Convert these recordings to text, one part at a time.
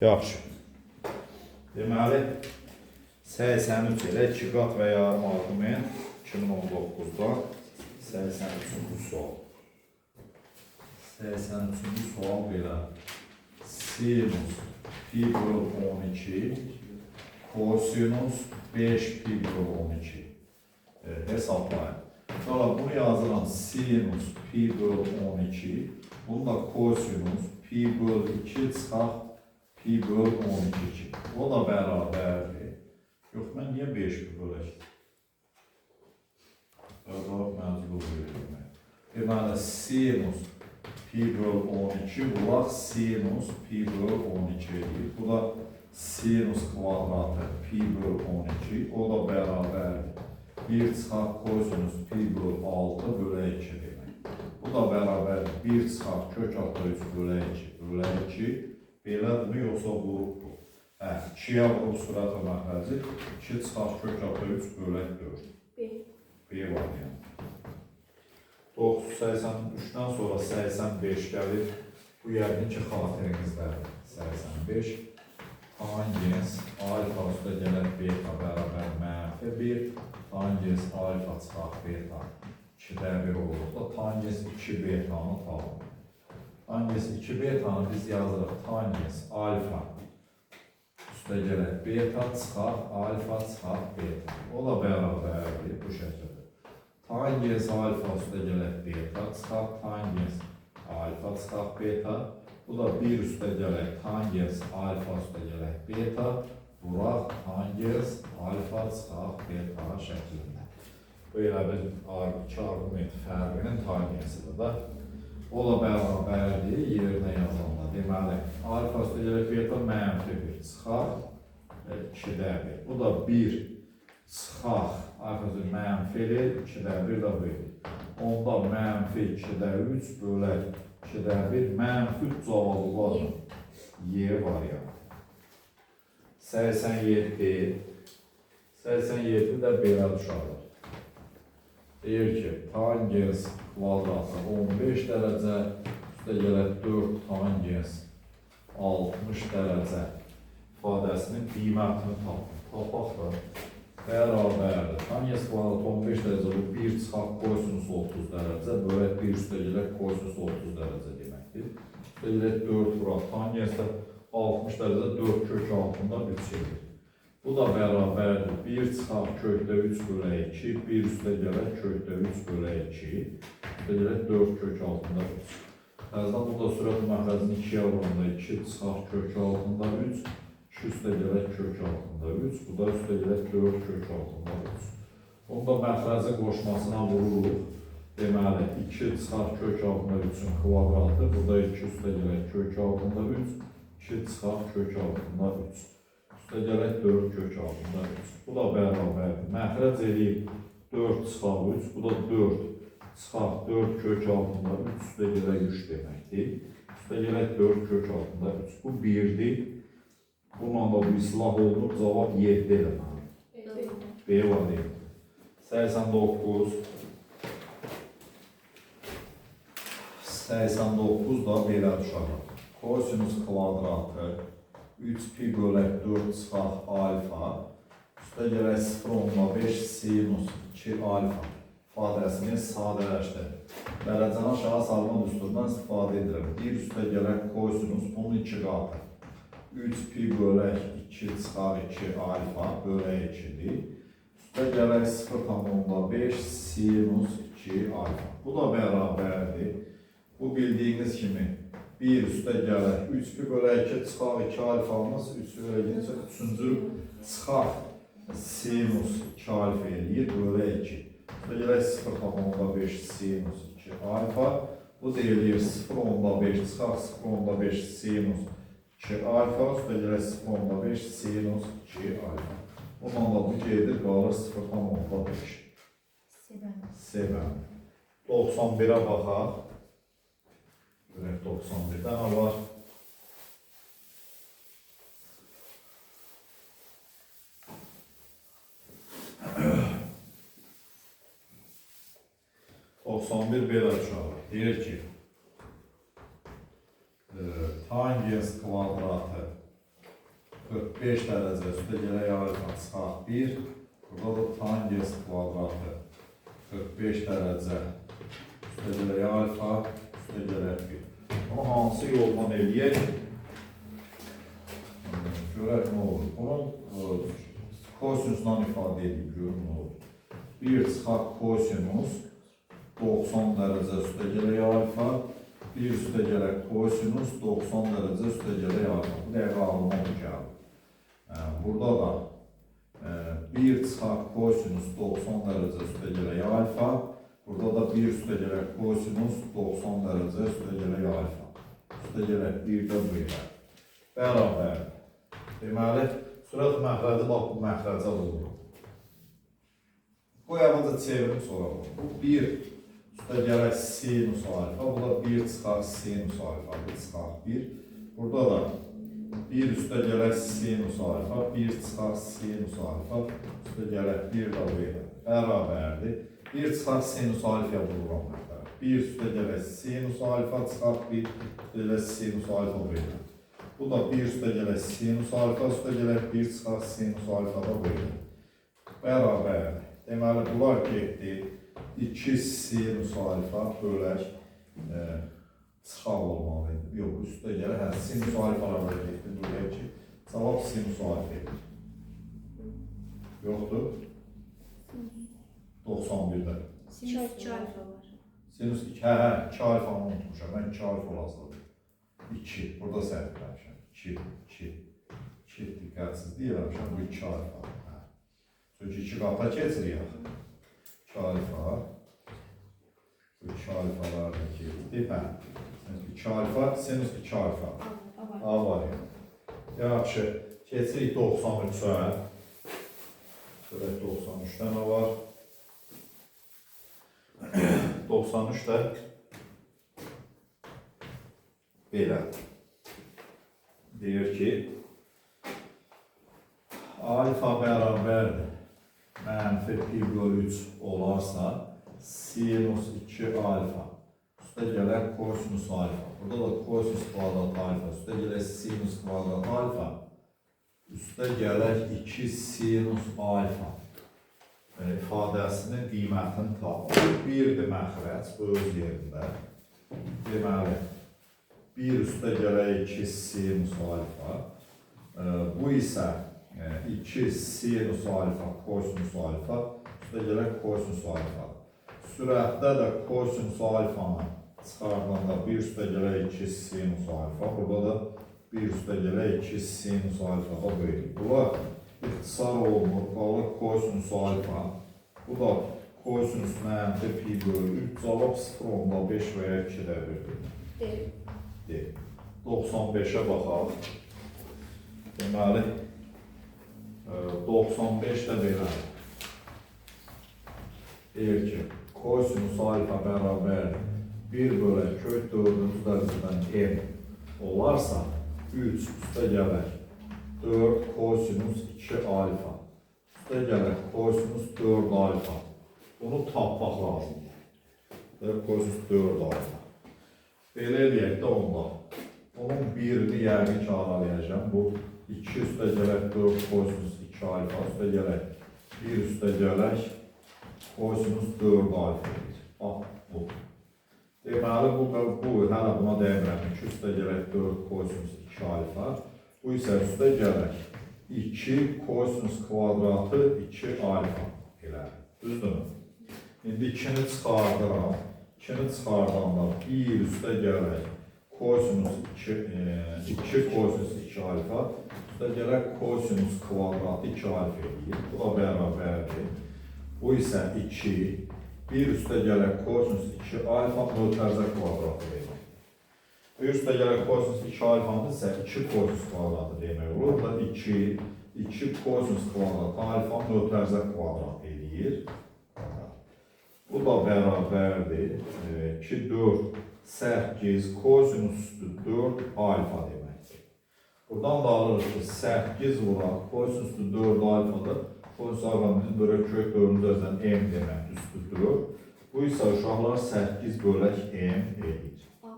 Yaxşı. Deməli, 83 elə 2 qat və yarım arqument 2019-da 83-cü sual. 83-cü sual belə. Sinus pi böl 12 kosinus 5 pi böl 12 hesablayın. Sonra bunu yazıram sinus pi böl 12, bunu da kosinus pi böl 2 çıxaq pi böl 12. O da bərabərdir. Yox, mən niyə 5 pi bölək? Cavab məcbur verilmək. Deməli, sinus pi böl 12 vuraq sinus pi böl 12 edir. Bu da sinus kvadratı pi böl 12, o da bərabərdir. 1 çıxaq kosinus pi böl 6 bölə 2 demək. Bu da bərabərdir. 1 çıxaq kök altı 3 bölə 2 bölə 2. Belədirmi, yoxsa vurub bu? Hə, 2-yə vurub sürət məxrəci 2 çıxaq kök altı 3 bölək 4. B. B variantı. 83-dən sonra 85 gəlir. Bu yəqin ki, xatırınızdədir. 85 tangens alfa üstə gələk beta bərabər mənfi 1, tangens alfa çıxaq beta 2-də 1 olduqda tangens 2 betanı tapın. Tangens 2 betanı biz yazırıq tangens alfa üstə gələk beta çıxaq alfa çıxaq beta. O da bərabərdir bu şəkildə. Tangens alfa üstə gələk beta çıxaq tangens alfa çıxaq beta. Bu da 1 üstə gələk tangens alfa üstə gələk beta. Vuraq tangens alfa çıxaq beta şəklində. Bu elə bir iki arqument fərqinin tangensidir da. O da bərabərdir yerinə yazanda. Deməli, alfa üstə gələk beta mənfi 1 çıxaq 2-də 1. Bu da 1 çıxaq alfa üstə mənfi eləyir, 2-də 1 də bu eləyir. Onda mənfi 2-də 3 bölək 2-də 1 mənfi 3 cavabı var. Y variantı. 87. 87 də belə uşaqlar. Deyir ki, tangens kvadratı 15 dərəcə, üstə gələk 4 tangens 60 dərəcə ifadəsinin qiymətini tapın. Tapaq da bərabərdir. Tangens kvadratı 15 dərəcə, bu 1 çıxaq kosinus 30 dərəcə, bölək 1 üstə gələk kosinus 30 dərəcə deməkdir. Üstə gələk 4 vuraq, tangens də 60 dərəcə 4 kök altında 3 edir. Bu da bərabərdir. 1 çıxaq kökdə 3 bölək 2, 1 üstə gələk kökdə 3 bölək 2, üstə gələk 4 kök altında 3. Təzədən bu da sürət məxrəcini 2-yə vuranda 2 çıxaq kök altında 3, 2 üstə gələk kök altında 3, bu da üstə gələk 4 kök altında 3. Bunu da məxrəcin qoşmasına vururuq. Deməli, 2 çıxaq kök altında 3-ün kvadratı, bu da 2 üstə gələk kök altında 3, 2 çıxaq kök altında 3. Üstə gələk 4 kök altında 3. Bu da bərabərdir. Məxrəc eləyib 4 çıxaq 3, bu da 4 çıxaq 4 kök altında 3, üstə gələk 3 deməkdir. Üstə gələk 4 kök altında 3. Bu 1-dir. Bununla da bu islah olunub, cavab 7 eləməlidir. B variantı. 89. 89 da belə uşaqlar. Kosinus kvadratı 3 pi bölək 4 çıxaq alfa üstə gələk 0,5 sinus 2 alfa ifadəsini sadələşdir. Dərəcəni aşağı salma düsturundan istifadə edirəm. 1 üstə gələk kosinus bunun 2 qatı. 3 pi bölək 2 çıxaq 2 alfa bölək 2-dir. Üstə gələk 0,5 sinus 2 alfa. Bu da bərabərdir. Bu bildiyiniz kimi 1 üstə gələk 3 pi bölək 2 çıxaq 2 alfamız 3 bölək 2 üçüncü çıxaq sinus 2 alfa eləyir bölək 2. Üstə gələk 0,5 sinus 2 alfa. Bu da eləyir 0,5 çıxaq 0,5 sinus 2 alfa. Üstə gələk 0,5 sinus 2 alfa. Bununla da bu gedir qalır 0,5. Sevən. 91-ə baxaq. Görək 91-də nə var? ...91 belə uşaqlar. Deyir ki, tangens kvadratı 45 dərəcə üstə gələk alfa çıxaq 1. Burada da tangens kvadratı 45 dərəcə üstə gələk alfa üstə gələk 1. Bunu hansı yolla eləyək? Görək nə olur. Bunun kosinusla ifadə edeyim, görüm nə olur. 1 çıxaq kosinus 90 dərəcə üstə gələk alfa, 1 üstə gələk kosinus 90 dərəcə üstə gələk alfa. Bu dəqiqə ağlıma bu gəldi. Burada da 1 çıxaq kosinus 90 dərəcə üstə gələk alfa, burada da 1 üstə gələk kosinus 90 dərəcə üstə gələk alfa. Üstə gələk 1 də bu ilə. Bərabər. Deməli, sürət məxrəci bax bu məxrəcə vururum. Qoy əvvəlcə çevirim sonra bunu. Bu 1 üstə gələk sinus alfa, bu da 1 çıxaq sinus alfa, bu çıxaq 1. Burada da 1 üstə gələk sinus alfa, 1 çıxaq sinus alfa, üstə gələk 1 də bu ilə. Bərabərdir. 1 çıxaq sinus alfaya vururam məxrəci. 1 üstə gələk sinus alfa çıxaq 1, üstə gələk sinus alfa bu ilə. Bu da 1 üstə gələk sinus alfa, üstə gələk 1 çıxaq sinus alfa da bu ilə. Bərabərdir. Deməli, bunlar getdi. 2 sinus alfa bölək çıxaq olmalı idi. Yox, üstə gələk. Hə, sinus alfalar da getdi. Bölək ki, cavab sinus alfa edir. Yoxdur? 91-də. Sinus 2 alfa var. Sinus 2, hə, 2 alfanı unutmuşam. Mən 2 alfa olasıdır. 2, burada səhv eləmişəm. 2, 2, 2 diqqətsizlik eləmişəm. Bu 2 alfa. Hə. Çünki 2 qata keçirik axı. 2 alfa. Bu 2 alfalar da getdi. Hə. 2 alfa, sinus 2 alfa. A var. A variantı. Yaxşı, keçirik 93-ə. Görək 93-də nə var? 93-də belə. Deyir ki, alfa bərabərdir mənfi pi bölü 3 olarsa, sinus 2 alfa üstə gələk kosinus alfa. Burada da kosinus kvadrat alfa, üstə gələk sinus kvadrat alfa, üstə gələk 2 sinus alfa ifadəsinin qiymətini tapır. 1-dir məxrəc, bu öz yerində. Deməli, 1 üstə gələk 2 sinus alfa. Bu isə 2 sinus alfa, kosinus alfa, üstə gələk kosinus alfa. Sürətdə də kosinus alfanı çıxardanda 1 üstə gələk 2 sinus alfa, burada da 1 üstə gələk 2 sinus alfa da bu edir. Bunlar ixtisar olunur, qalır kosinus alfa. Bu da kosinus mənfi pi bölü 3, cavab 0,5 və ya 2 də 1-dir. D. D. 95-ə baxaq. Deməli, 95 də belədir. Deyir ki, kosinus alfa bərabər 1 bölək kök 4-cü dərəcədən m olarsa, 3 üstə gələk 4 kosinus 2 alfa üstə gələk kosinus 4 alfa. Bunu tapmaq lazımdır. 4 kosinus 4 alfa. Belə eləyək də onda. Onun birini yəqin ki, aralayacağım. Bu 2 üstə gələk 4 kosinus 2 alfa üstə gələk 1 üstə gələk kosinus 4 alfa edir. Bax, bu. Deməli, bu hələ buna dəymirəm. 2 üstə gələk 4 kosinus 2 alfa. Bu isə üstə gələk 2 kosinus kvadratı 2 alfa elə. Düzdürmü? İndi 2-ni çıxardıram. 2-ni çıxardanda 1 üstə gələk kosinus 2 kosinus 2 alfa üstə gələk kosinus kvadratı 2 alfa eləyir. Bu da bərabərdir. Bu isə 2, 1 üstə gələk kosinus 2 alfa mötərizə kvadratı eləyir. 1 üstə gələk kosinus 2 alfanın isə 2 kosinus kvadratı demək olur. Bu da 2, 2 kosinus kvadratı alfa mötərizə kvadratı eləyir. Bu da bərabərdir. 2, 4, 8 kosinus üstü 4 alfa deməkdir. Buradan da alırıq ki, 8 vuraq, kosinus üstü 4 alfadır. Kosinus alfanın bölək kök 4-cü dərəcədən m deməkdir, üstü 4. Bu isə uşaqlar 8 bölək m eləyir. A.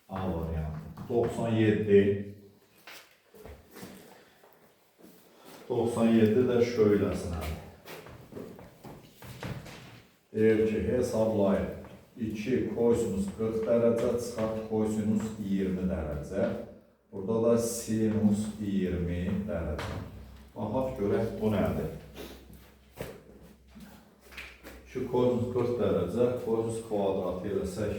A variantı. 97. 97 də şöyləsinədir. Deyir ki, hesablayın. 2 kosinus 40 dərəcə çıxaq kosinus 20 dərəcə. Burada da sinus 20 dərəcə. Baxaq görək bu nədir? 2 kosinus 40 dərəcə, kosinus kvadratı eləsək,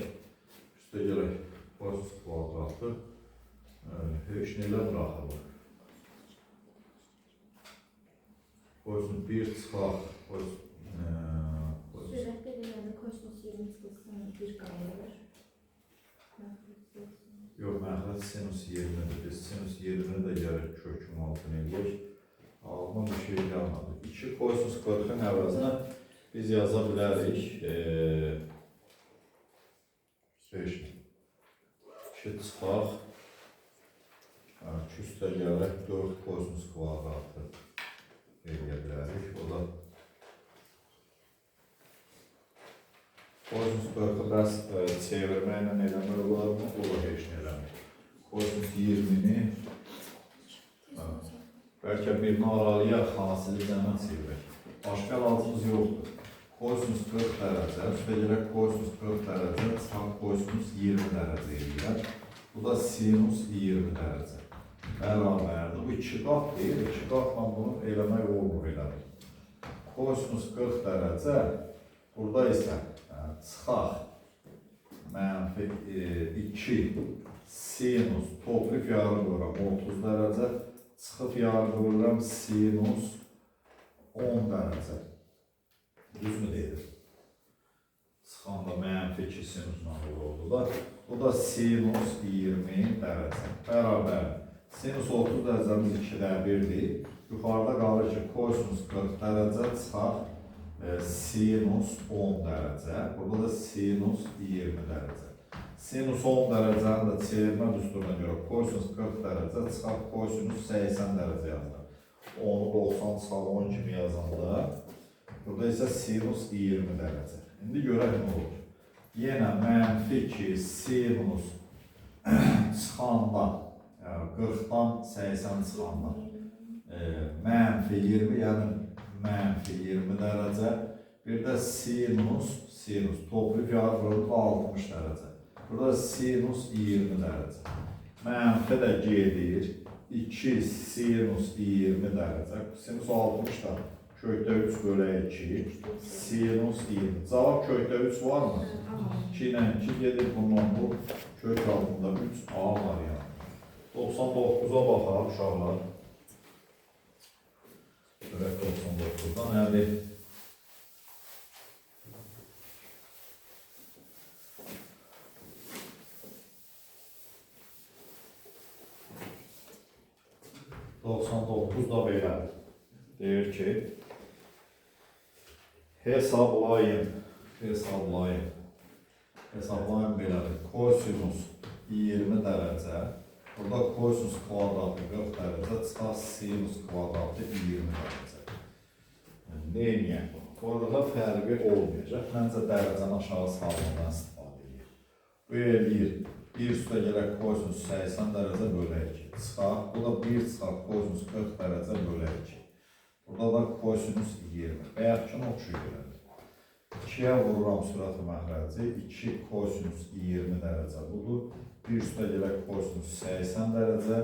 üstə gələk kosinus kvadratı, heç nə eləmir axı bu. Kosinus 1 çıxaq, kosinus... Sürətdə deyəndə kosinus 20 çıxılsın, 1 qalır. Yox, məxrəc sinus 20-dir. Biz sinus 20-ni də gələk kökün altına eləyək. Ağlıma bir şey gəlmədi. 2 kosinus 40-ın əvəzinə biz yaza bilərik. 5, 2 çıxaq, 2 üstə gələk 4 kosinus kvadratı eləyə bilərik. O da kosinus 40-ı bəs çevirməklə eləmək olarmı? O da heç nə eləmir. Kosinus 20-ni bəlkə birini aralıya hasili cəmə çevirək. Başqa əlacımız yoxdur. Kosinus 40 dərəcə, üstə gələk kosinus 40 dərəcə, çıxaq kosinus 20 dərəcə eləyər. Bu da sinus 20 dərəcə. Bərabərdir. Bu 2 qat deyil, 2 qatla bunu eləmək olmur elədir. Kosinus 40 dərəcə, burada isə çıxaq mənfi 2 sinus toplayıb yarı qoyuram 30 dərəcə, çıxıb yarı qoyuram sinus 10 dərəcə. Düzmü deyilir? Çıxanda mənfi 2 sinusla oldu da. Bu da sinus 20 dərəcə. Bərabər. Sinus 30 dərəcəmiz 2-də 1-dir. Yuxarıda qalır ki, kosinus 40 dərəcə çıxaq sinus 10 dərəcə. Burada da sinus 20 dərəcə. Sinus 10 dərəcənin də çevirmə düsturuna görə kosinus 40 dərəcə çıxaq kosinus 80 dərəcə yazılır. 10-u 90 çıxaq 10 kimi yazanda burada isə sinus 20 dərəcə. İndi görək nə olur. Yenə mənfi 2 sinus çıxanda, yəni 40-dan 80 çıxanda mənfi 20, yəni mənfi 20 dərəcə. Bir də sinus toplayıb yarı vuruldu 60 dərəcə. Burada sinus 20 dərəcə. Mənfi də gedir. 2 sinus 20 dərəcə. Sinus 60 da kökdə 3 bölək 2. Sinus 20. Cavab kökdə 3 varmı? 2 ilə 2 gedir. Bundan bu kök altında 3A variantı. 99-a baxaq uşaqlar. Görək 99-da nədir? ...99 da belədir. Deyir ki, hesablayın, hesablayın, hesablayın belədir. Kosinus 20 dərəcə, burada kosinus kvadratı 40 dərəcə, çıxaq sinus kvadratı 20 dərəcə. Nə eləyək bunu? Burada fərqi olmayacaq. Məncə dərəcəni aşağı salmadan istifadə eləyir. Bu eləyir. 1 üstə gələk kosinus 80 dərəcə bölək 2. Çıxaq. Bu da 1 çıxaq kosinus 40 dərəcə bölək 2. Burada da kosinus 20. Bayaqkını oxşuyur elədir. 2-yə vururam sürət məxrəci. 2 kosinus 20 dərəcə budur. 1 üstə gələk kosinus 80 dərəcə.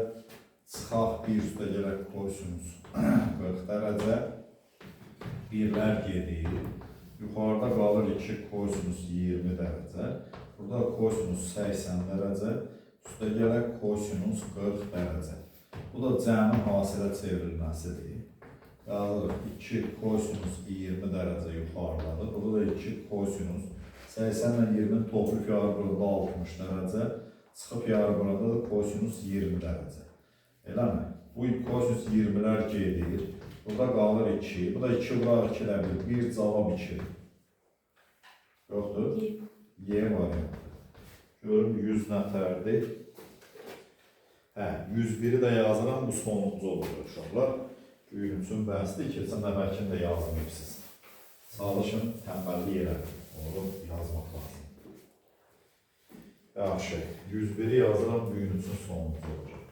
Çıxaq 1 üstə gələk kosinus 40 dərəcə. Birlər gedir. Yuxarıda qalır 2 kosinus 20 dərəcə. Burada kosinus 80 dərəcə. Üstə gələk kosinus 40 dərəcə. Bu da cəmin hasilə çevrilməsidir. Yazırıq 2 kosinus 20 dərəcə yuxarıdadır. Burada da 2 kosinus 80 ilə 20-nin toplayıb yarı burada 60 dərəcə. Çıxıb yarı burada da kosinus 20 dərəcə. Eləmi? Bu kosinus 20-lər gedir. Burada qalır 2. Bu da 2 vuraq 2 ilə 1. 1 cavab 2. Yoxdur? Y variantı. Görüm 100 nətərdir. Hə, 101-i də yazıram, bu sonuncu olur uşaqlar. Bugün üçün bəsdir, keçən dəfəkini də yazmayıbsınız. Çalışın, tənbəllik eləməyin. Onu yazmaq lazım. Yaxşı, 101-i yazıram, bugün üçün sonuncu olacaq.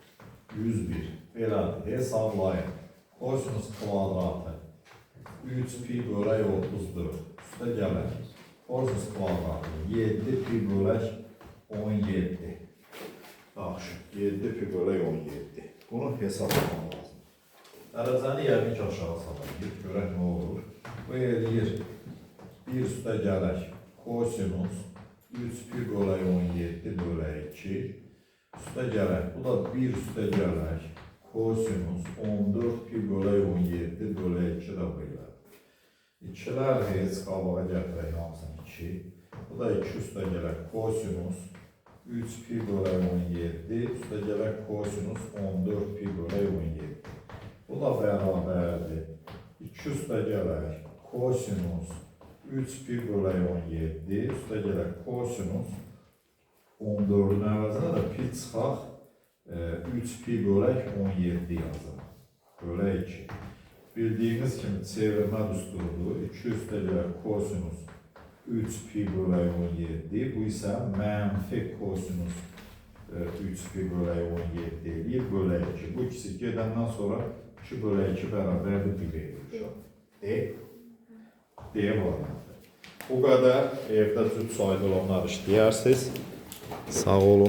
101, belədir, hesablayın. Kosinus kvadratı 3 pi bölək 34. Üstə gələk. Kosinus kvadratı 7 pi bölək 17. Yaxşı, 7 pi bölək 17. Bunu hesablamaq lazım. Dərəcəni yəqin ki aşağı salayıq, görək nə olur. Bu eləyir 1 üstə gələk kosinus 3 pi bölək 17 bölək 2 üstə gələk. Bu da 1 üstə gələk kosinus 14 pi bölək 17 bölək 2 də belə. İkilər heç qabağa gətirək hamısını 2. Bu da 2 üstə gələk kosinus 3 pi bölək 17 üstə gələk kosinus 14 pi bölək 17. Bu da bərabərdir. 2 üstə gələk kosinus 3 pi bölək 17 üstə gələk kosinus 14-ün əvəzinə də pi çıxaq 3 pi bölək 17 yazırıq. Bölək 2. Bildiyiniz kimi çevirmə düsturudur. 2 üstə gələk kosinus 3 pi bölək 17. Bu isə mənfi kosinus 3 pi bölək 17 eləyir, bölək 2. Bu ikisi gedəndən sonra 2 bölək 2 bərabərdir 1 eləyir. D. D variantı. Bu qədər. Evdə cüt sayda olanlar işləyərsiniz. Sağ olun.